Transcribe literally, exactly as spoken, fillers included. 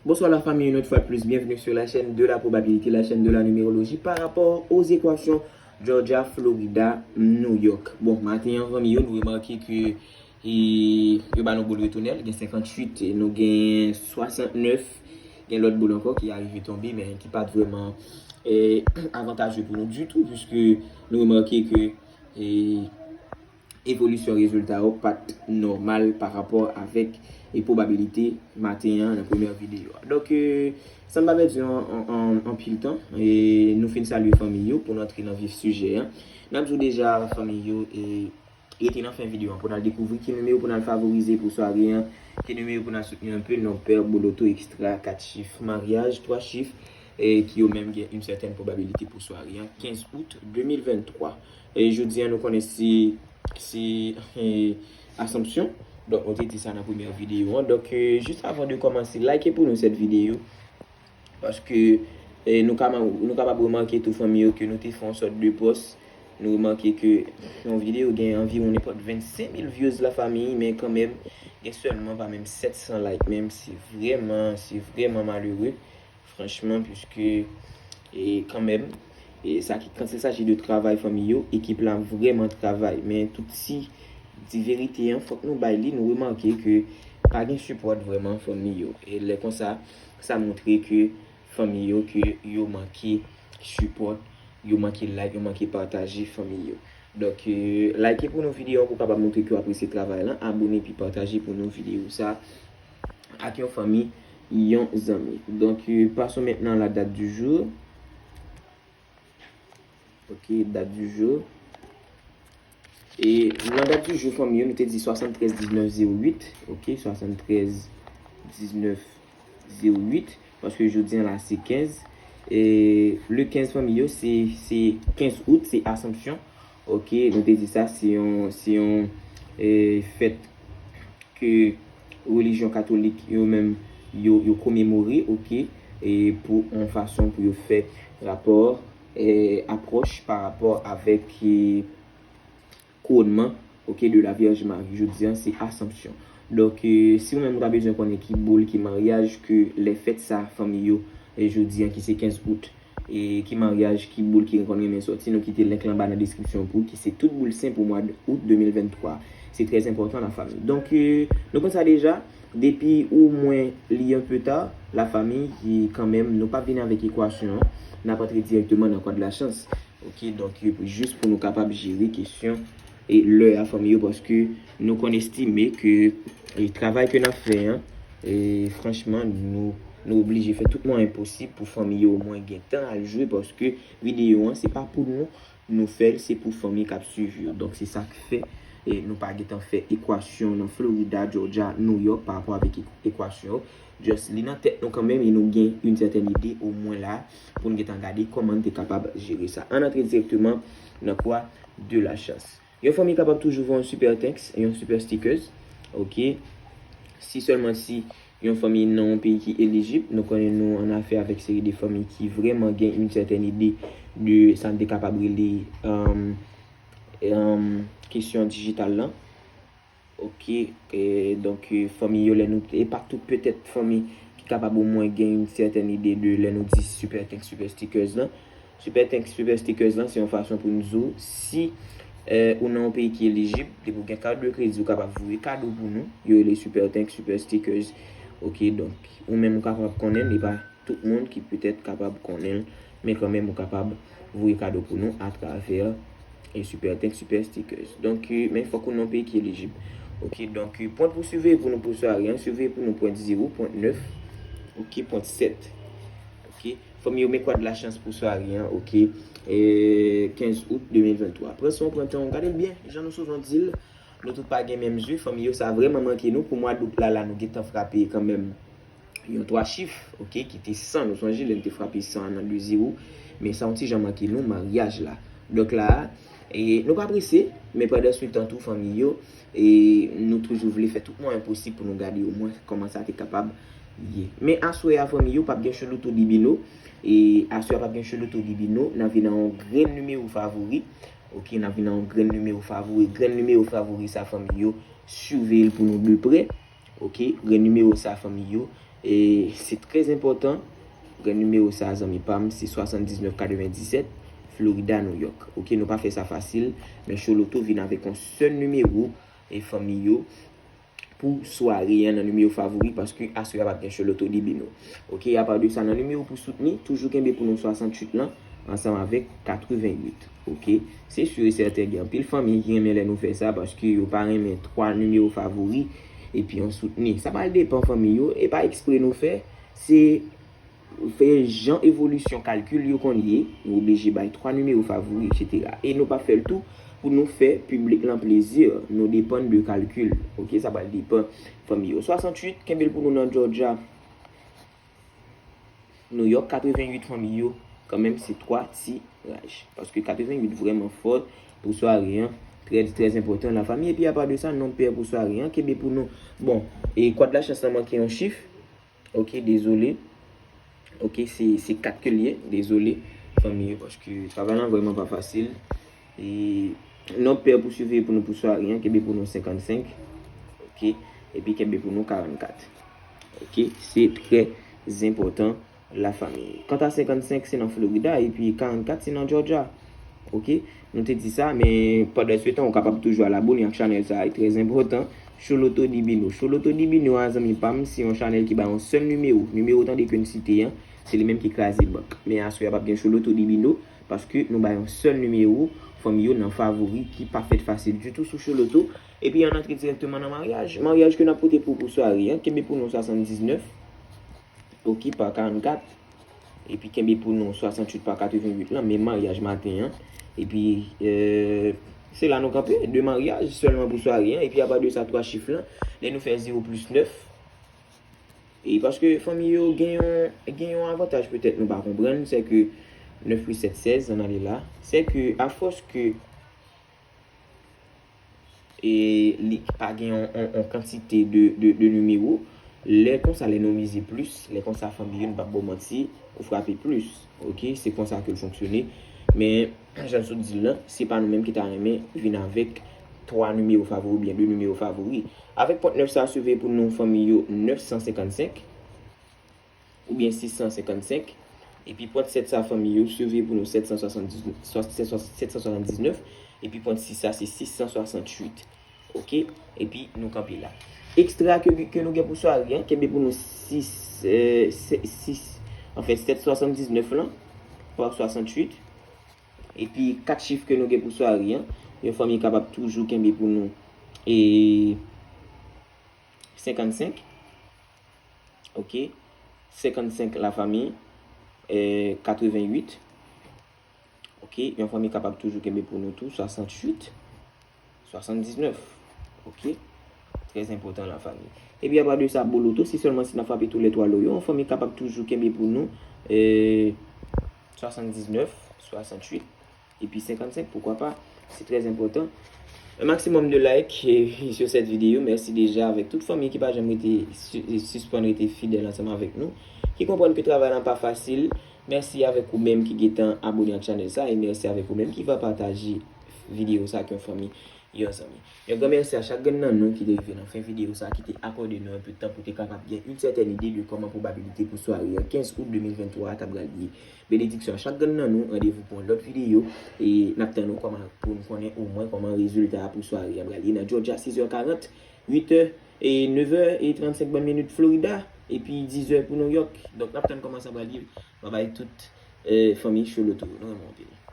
Bonsoir la famille, une autre fois de plus, bienvenue sur la chaîne de la probabilité, la chaîne de la numérologie par rapport aux équations Georgia, Florida, New York. Bon, maten an, fanmi yo, nou remake ke e, yo ba nou boul retounen, gen senkanntuit, e nou gen swasantnèf, gen lòt boul ankò ki arive tonbe, men ki pa t vrèman e, avantaje pou nou ditou, puiske nou remake ke e, evolisyon rezilta yo pa t nòmal pa rapò avèk e, pwobabilite maten an nan premyè videyo a. Donk, e, san n pa pèdi an- an- an- anpil tan, e, nou fin salye fanmi yo pou n antre nan vif sijè an. N ap di w deja, fanmi yo, e, rete nan fen videyo an pou n al dekouvri ki nimewo pou n al favorize pou sware an, ki nimewo pou n al soutni anpil, non, pè, boloto, ekstra, kat chif, maryaj, twa chif, e ki yo menm gen yon sètèn pwobabilite pou sware an, kenz out de mil venntwa. E jodi an, nou konnen se, se e, Asanpsyon. Donk, nou te di sa nan premyè videyo an. Donk, e, jis avan de kòmanse, like pou nou sèt videyo. Paske e, nou, ka, nou kapab remake tou, fanmi yo, ke nou te fè yon sòt de pòs. Nou remake ke yon videyo gen anviwon nenpòt vennsenk mil views, la fanmi, men kanmenm, gen sèlman pa menm sèt san like menm. Se vrèman, se vrèman malere, franchman, puiske e, kanmenm, e sa ki, quand il s'agit de travay, fanmi yo, ekip la vrèman travay. Men tout si di verite an, fòk nou bay li, nou remake ke pa gen sipòt vrèman, fanmi yo. E lè konsa, sa montre ke fanmi yo ke yo manke sipòt, yo manke like, yo manke pataje, fanmi yo. Donk, e, like pou nou videyo an pou kapab montre ke w apresye travay lan, abone epi pataje pou nou videyo sa ak yon fanmi, yon zanmi. Donk, e, passons maintenant à la date du jour. Ok, date du jour. E nan dat di jou, fanmi yo, nou te di swasanntrèz diznèf zewo uit, ok, swasanntrèz diznèf zewo uit, paske jodi an la se kenz. E le kenz, fanmi yo, se, se kenz out, se Asanpsyon. Ok, nou te di sa, se yon, se yon e, fèt ke relijyon katolik yo menm yo, yo komemore, ok, e pou yon fason pou yo fè rapò, e, apwòch pa rapò avèk e, kouwonnman, ok, de la Vierge Marie. Jodi an, se Asanpsyon. Donk, e, si ou menm ou ta bezwen konnen ki boul, ki maryaj, ke lè fèt sa, fanmi yo, e, jodi an, ki se kenz out, e, ki maryaj, ki boul ki konn renmen sòti, nou kite link lan anba nan deskripsyon pou ki se tout boul sen pou mwa d out de mil venntwa. Se trè enpòtan, la fanmi. Donk, e, nou konn sa deja, depi ou mwen li un peu tard, la fanmi, e, kanmenm, nou p ap vin avèk ekwasyon an, n ap antre dirèkteman nan kwa de la chans. Ok, donk, e, pou, jis pou nou kapab jere kesyon e lè a, fanmi yo, paske nou konn estime ke e, travay ke n ap fè an, e, franchman, nou, nou oblije fè tout mwayen posib pou fanmi yo omwen gen tan al jwe, paske videyo an, se pa pou nou, nou fè l, se pou fanmi k ap swiv yo. Donk, se sa k fè, e, nou pa gentan fè ekwasyon nan Florida, Georgia, New York, pa rapò avèk e-, ekwasyon yo. Just li nan tèt nou kanmenm, e nou gen yon sètèn ide, omwen la, pou n gentan gade kòman n te kapab jere sa. Ann antre dirèkteman nan kwa de la chans. Yon fanmi kapab toujou voye yon super thanks, yon super stickers. Ok. Si sèlman si yon fanmi nan yon peyi ki elijib, nou konnen nou an afè avèk seri de fanmi ki vrèman gen yon sètèn ide de sa n te kapab rele, um, um, kesyon dijital lan. Ok, e, donk, e, fanmi yo, lè nou, e pa tout petèt fanmi ki kapab omwen gen yon sètèn ide de lè nou di super thanks, super stickers lan. Super thanks, super stickers lan, se yon fason pou nou di w, si, e, ou nan yon peyi ki elijib, depi w gen kat de kredi, ou kapab voye kado pou nou. Yo rele super thanks, super stickers. Ok, donk, ou menm ou kapab konnen l, e pa tout moun ki petèt kapab konnen l, men kanmenm ou kapab voye kado pou nou atravè e super thanks, super stickers. Donk, e, men fòk ou nan yon peyi ki elijib. Ok, donk, e, pwen pou siveye pou nou pou sware an, siveye pou nou pwen zewo, pwen nèf, ok, pwen sèt. Ok, fanmi yo, men kwa de la chans pou sware an, ok, e, kenz out de mil venntwa. Pran swen w, pran tan w, gade l byen, jan nou souvan di l, nou tout pa gen menm je, fanmi yo, sa vrèman manke nou pou mwa dout la, la nou gentan frape kanmenm yon twa chif, ok, ki te san, nou sonje lè n te frape san an nan de zewo, men sa yon ti jan manke nou, maryaj la. Donk la, e, nou pa prese, men pandan se tan tou, fanmi yo, e, nou toujou vle fè tout mwayen posib pou nou gade omwen kòman sa te kapab ye. Men aswè a, fanmi yo, p ap gen choloto dibino, e aswè a p ap gen choloto dibino, n ap vin nan yon grenn nimewo favori, ok, n ap vin nan yon grenn nimewo favori, grenn nimewo favori sa, fanmi yo, siveye l pou nou de prè. Ok, grenn nimewo sa, fanmi yo, e se trè enpòtan. Grenn nimewo sa, zanmi pa m, se swasanndiznèf katrevendiset, Florida, New York. Ok, nou pa fè sa fasil, men Choloto vin avèk yon sèl nimewo, e fanmi yo, pou sware an nan nimewo favori, paske aswè a p ap gen Choloto Dibino. Ok, apa de sa, nan nimewo pou soutni, toujou kenbe pou nou swasanntuit lan, ansanm avèk katrevenwit. Ok, se si e sèten gen anpil fanmi ki renmen lè nou fè sa, paske yo pa renmen twa nimewo favori epi yon soutni. Sa pral depann, fanmi yo, e pa ekspre nou fè, se fè jan evolisyon kalkil yo konn ye, nou oblije bay twa nimewo favori, etsetera. E nou p ap fè l tou pou nou fè piblik lan plezi, nou depann de kalkil. Ok, sa pral depann, fanmi yo. Swasanntuit, kenbe l pou nou nan Georgia. New York, katrevenwit, fanmi yo, kanmenm se twa tiraj. Paske katrevenwit vrèman fò pou sware an. Trè, trè enpòtan, lafanmi. Epi apa de sa, nonb pè pou sware an, kenbe pou nou. Bon, e kwad lachans lan manke yon chif. Ok, dezole. Ok, se, se kat ke l ye, dezole, fanmi yo, paske travay lan vrèman pa fasil. E nonb pè pou siveye pou nou pou sware an, kenbe pou nou senkannsenk. Ok, epi kenbe pou nou karannkat. Ok, se trè enpòtan, lafanmi. Kanta senkannsenk, se nan Florida, epi karannkat, se nan Georgia. Ok, nou te di sa, men pandan se tan, ou kapab toujou al abone ak chanèl sa a, e trè enpòtan. Choloto Dibino. Choloto Dibino a, zanmi pa m, se yon chanèl ki bay yon sèl nimewo. Nimewo tande ke n site an, se li menm ki kraze bank. Men aswè a p ap gen Choloto Dibino, paske nou bay yon sèl nimewo, fanmi yo, nan favori ki pa fèt fasil ditou sou Choloto. Epi ann antre dirèkteman nan maryaj. Maryaj ke n ap pote pou, pou sware an, kenbe pou nou swasanndiznèf. Ok, pa karannkat. Epi kenbe pou nou swasanntuit pa katrevenwit lan, men maryaj maten an. Epi, e, se la nou kanpe, de maryaj sèlman pou sware an. Epi apa de sa, twa chif lan, lè nou fè zewo plis nèf. E paske fanmi yo gen yon, gen yon avantaj petèt nou pa konprann, se ke nèf plis sèt, sèz, ann ale la. Se ke afòs ke e li pa gen yon, yon, yon kantite de, de, de nimewo. Lè konsa, lè nou mize plis, lè konsa, fanmi yo, nou p ap ba w manti, ou frape plis. Ok, se konsa ke l fonksyone. Men, jan n sot di l lan, se pa nou menm ki ta renmen vin avèk twa nimewo favori oubyen de nimewo favori. Avèk pòt nèf sa, siveye pou nou, fanmi yo, nèf san senkannsenk. Oubyen sis san senkannsenk. Epi pòt sèt sa, fanmi yo, siveye pou nou sèt san swasanndiznèf, swa-, sèt san, sèt san swasanndiznèf. Epi pòt sis sa, se sis san swasanntuit. Ok? Epi nou kanpe la. Ekstra ke, ke nou gen pou sware an, kenbe pou nou sis, e, se-, sis, anfen, sèt swasanndiznèf lan, pa swasanntuit. Epi kat chif ke nou gen pou sware an, yon fanmi kapab toujou kenbe pou nou, e, senkannsenk. Ok. Senkannsenk, lafanmi. E, katrevenwit. Ok. Yon fanmi kapab toujou kenbe pou nou tou. Swasanntuit. Swasanndiznèf. Ok. Trè enpòtan, lafanmi. Epi apa de sa, boloto, se sèlman si n ap frape tou lè twa lo yo, yon fanmi kapab toujou kenbe pou nou, e, swasanndiznèf, swasanntuit. Epi senkannsenk, poukwa pa? Se trè enpòtan. Un maximum de like, eh, sur cette vidéo. Mèsi deja avèk tout fanmi ki pa janm rete, si-, sispann rete fidèl ansanm avèk nou, ki konprann ke travay lan pa fasil. Mèsi avèk ou menm ki gentan abone ak chanèl sa, e mèsi avèk ou menm ki va pataje videyo sa ak yon fanmi, yon zanmi. Yon gran mèsi a chak grenn nan nou ki te rive nan fen videyo sa, ki te akòde nou enpe tan pou te kapab gen yon sètèn ide de kòman pwobabilite pou sware an kenz out de mil venntwa a ta pral ye. Benediksyon a chak grenn nan nou. Randevou pou yon lòt videyo. E n ap tann ou kòman, pou n konnen omwen kòman rezilta a pou sware a pral ye. Nan Georgia, sizè karant, uitè, e nevè e trannsenk bann minit Florida, epi dizè pou New York. Donk, n ap tann kòman sa pral ye. Babay tout, e, fanmi Choloto. Nou renmen w anpil.